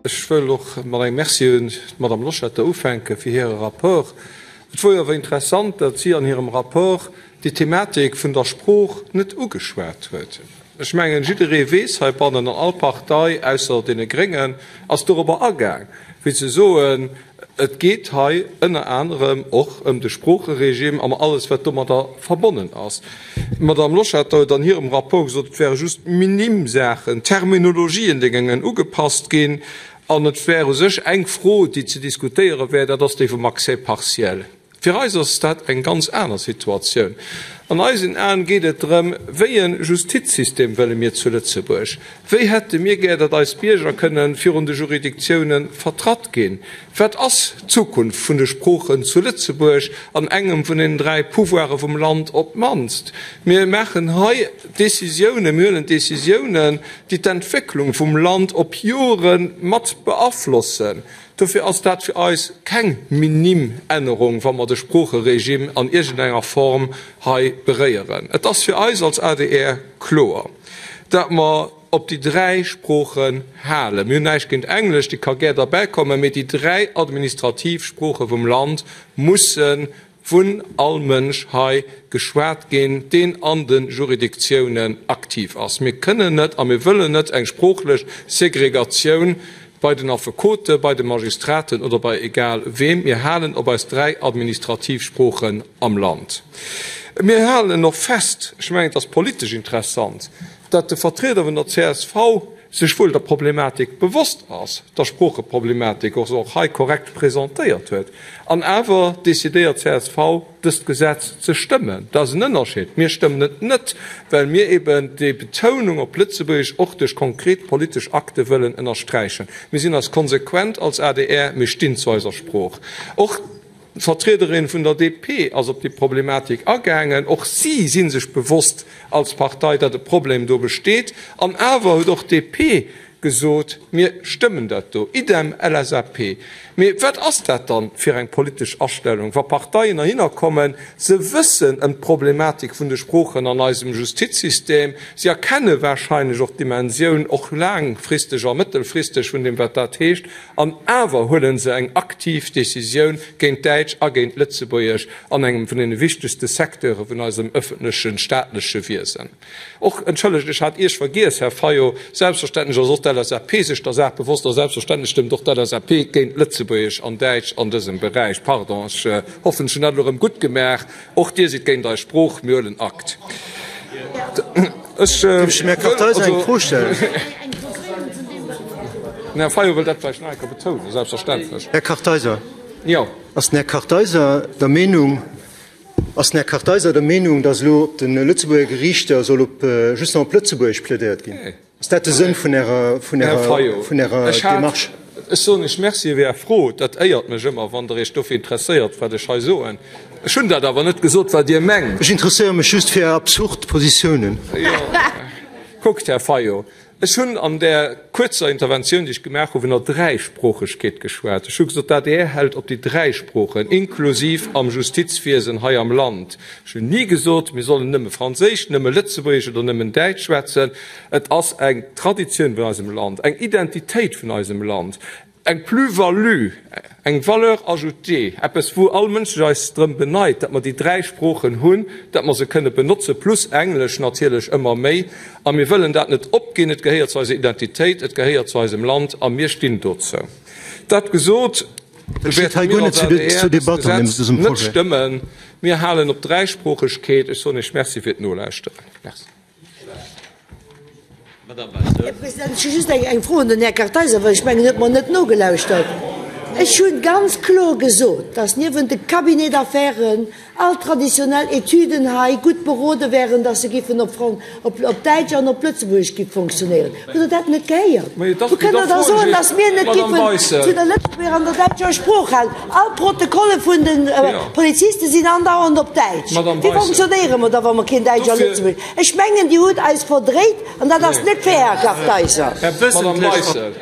Ech wëll och mat engem Merci un d'Madame Loschetter ufänke fir hire Rapport. Et wor jo awer interessant, datt si an hirem Rapport déi Thematik vun der Sprooch net ugeschwat huet. Ech mengen, jidderee weess heibannen, an all Partei ausser deene Gréngen ass dorobber agaang, fir ze soen, Et geet hei ënner anerem och ëm de Sproocheregime an alles, wat domadder verbonnen ass. D'Madame Loschetter huet an hirem Rapport gesot, et wäre just minim Saachen, Terminologien, déi géingen ugepasst ginn, an et wär u sech eng Fro, déi ze diskutéiere wär, dat ass déi vum Accès partiel. Fir eis ass dat eng ganz aner Situatioun. An eisen Aen geet et drëm, Wéi e Justizsystem wëlle mir zu Lëtzebuerg? Wéi hätte mir gär, datt eis Bierger kënne virun de Juridiktiounen vertratt ginn? Wat ass d'Zukunft vun de Sproochen zu Lëtzebuerg an engem vun den 3 Pouvoire vum Land op d'mannst? Mir maachen hei Décisiounen, mir huelen Décisiounen, déi d'Entwécklung vum Land op Jore mat beaflossen. Dofir ass dat fir eis keng minim Ännerung, wa mer de Sproocheregime an iergendenger Form hei beréieren. Et ass fir eis als adr kloer, dat mer op déi 3 Sproochen halen. Mir hunn näischt géint Englesch, déi ka gär derbäikommen, mee déi 3 administrativ Sprooche vum Land musse vun all Mënsch hei geschwat ginn, deen an de Juridiktiounen aktiv ass. Mir kënnen net a mir wëllen net eng sproochlech Segregatioun bei den Affekote, bei de Magistraten oder bei egal weem. Mir halen op eis 3 administrativ Sproochen am Land. Mir halen och fest, ech mengen, et ass politesch interessant, datt de Vertrieder vun der csv sech wuel der Problematik bewosst ass, der Sproocheproblematik, och se och hei korrekt presentéiert huet, an awer decidéiert csv, dëst Gesetz ze stëmmen. Dat ass en Ënnerscheed. Mir stëmmen et net, well mir eben déi Betounung op Lëtzebuergesch och duerch konkret politesch Akte wëllen ënnersträichen. Mir sinn eis konsequent als adr, mir stinn zu eiser Sprooch. Och D'Vertriederin vun der DP ass op déi Problematik agaangen. Och si si sech bewosst als Partei, datt e Problem do besteet. An awer huet och d'DP gesot, Mir stëmmen dat do. Idem LSAP. Mee wat ass dat dann fir eng politesch Astellung, wa Parteien erhinner kommen, se wëssen ëm d'Problematik vun de Sproochen an eisem Justizsystem, se erkenne wahrscheinlech och d'Dimensioun, och laangfristeg a mëttelfristeg, vun deem wat dat heescht, An awer huele se eng aktiv Decisioun géint Däitsch a géint Lëtzebuergesch an engem vun deene wichtegste Secteure vun eisem ëffentlechen, staatleche Wiesen. Och, entschëllegt, ech hat Iech vergiess, Här Fayot, selbstverständlech ass och d'LSAP sech der Saach bewosst a selbstverständlech stëmmt och d'LSAP géint Lëtzebuergesch an Däitsch an dësem Beräich. Pardon, ech hoffen, ech hunn dat elo erëm guttgemaach. Och Dir sidd géint eis Sprooch. Mir huelen Akt. Ech Den Här Fayot wëllt dat vläicht nach eng Kéier betounen, selbstverständlech. Här Kartheiser, Jo. ass den Här Kartheiser der Meenung, ass den Här Kartheiser der Meenung, datt elo op de Lëtzebuerger Geriichter soll op, just nach op Lëtzebuergesch plädéiert ginn? Ass dat de Sënn vun Ärer, vun Här Ärer, Fayot, vun Ärer ech hat, Démarche? ech soen Iech Merci fir Är Fro. Dat éiert mech ëmmer, wann Der Iech dofir interesséiert, wat ech hei soen. Ech hunn dat awer net gesot, wat Dir mengt. Ech interesséiere mech just fir Är absurd Positiounen. Jo, kuckt, Här Fayot, ech hunn an där kuerzer Interventioun, déi ech gemaach hu vun der Dräisproochegkeet geschwat. Ech hu gesot, d'ADR hält op déi dräi Sproochen, inklusiv am Justizwiesen hei am Land. Ech hunn ni gesot, mir sollen nëmme Franséisch, nëmme Lëtzebuergesch oder nëmmen Däitsch schwätzen. Et ass eng Traditioun vun eisem Land, eng Identitéit vun eisem Land, eng Plus-value, eng Valeur ajoutée, eppes wou all Mënsch sech eis drëm beneit, datt mer déi dräi Sproochen hunn, datt mer se kënne benotzen, plus Englesch natierlech ëmmer méi. A mir wëllen dat net opginn. Et gehéiert zu eiser Identitéit, et gehéiert zu eisem Land a mir stinn dozou. Dat gesot, wäerte mir als adr dëst Gesetz net stëmmen. Mir halen op d'Dräisproochegkeet. Ech soen Iech Merci fir d'Nolauschteren. Merci. Här President, ech hu just eng Fro un den Här Kartheiser, well ech mengen, en huet mer net nogelauschtert. Ech hu ganz kloer gesot, dass niewent de Cabinet-d'affaires all traditionell Etüden hei gutt berode wären, dass se giffen op Däitsch an op Lëtzebuergesch giff fonctionnéieren. Hutt Der dat net gehéiert? Wou kënnt Der da soen, dass mir net giffen zu der Lëtzebuerger an der däitscher Sprooch halen? All d'Protokolle vun de Poliziste sinn andauernd op Däitsch. Wéi fonctionnéiere mer da, wa mer keen Däitsch a Lëtzebuergesch? Ech mengen, Dir hutt eis verdréit an dat ass net fair, Här Kartheiser. Madame Beissel,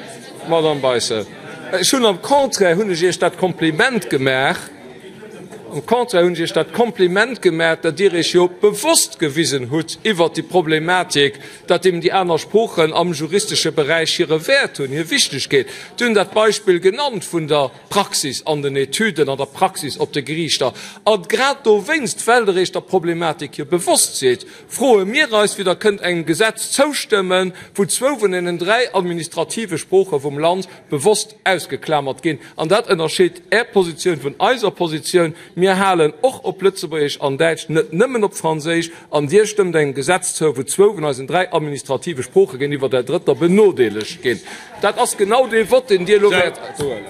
Madame Beissel, ech hunn am Contraire hunn ech Iech dat Kompliment gemaach. Am Contraire hunn ech Iech dat Kompliment gemaach, datt Dir Iech jo bewosst gewisen hutt iwwert déi Problematik, datt eben déi aner Sproochen am juristesche Beräich hire Wäert hunn, hir Wichtegkeet. Dir hunn dat Beispill genannt vun der Praxis an den Etüden, an der Praxis op de Geriichter. A grad dowéinst, well Der Iech der Problematik jo bewosst sidd, froe mir eis, wéi Der kënnt engem Gesetz zoustëmmen, wou zwou vun deenen dräi administrative Sprooche vum Land bewosst ausgeklamert ginn. An dat ënnerscheet Är Positioun vun eiser Positioun. Mir halen och op Lëtzebuergesch an Däitsch, net nëmmen op Franséisch. An Dir stëmmt engem Gesetz zou, wou zwou vun eisen 3 administrative Sprooche géintiwwer der drëtter benodeelegt ginn. Dat ass genau dee Vott, deen Dir elo wäert huelen.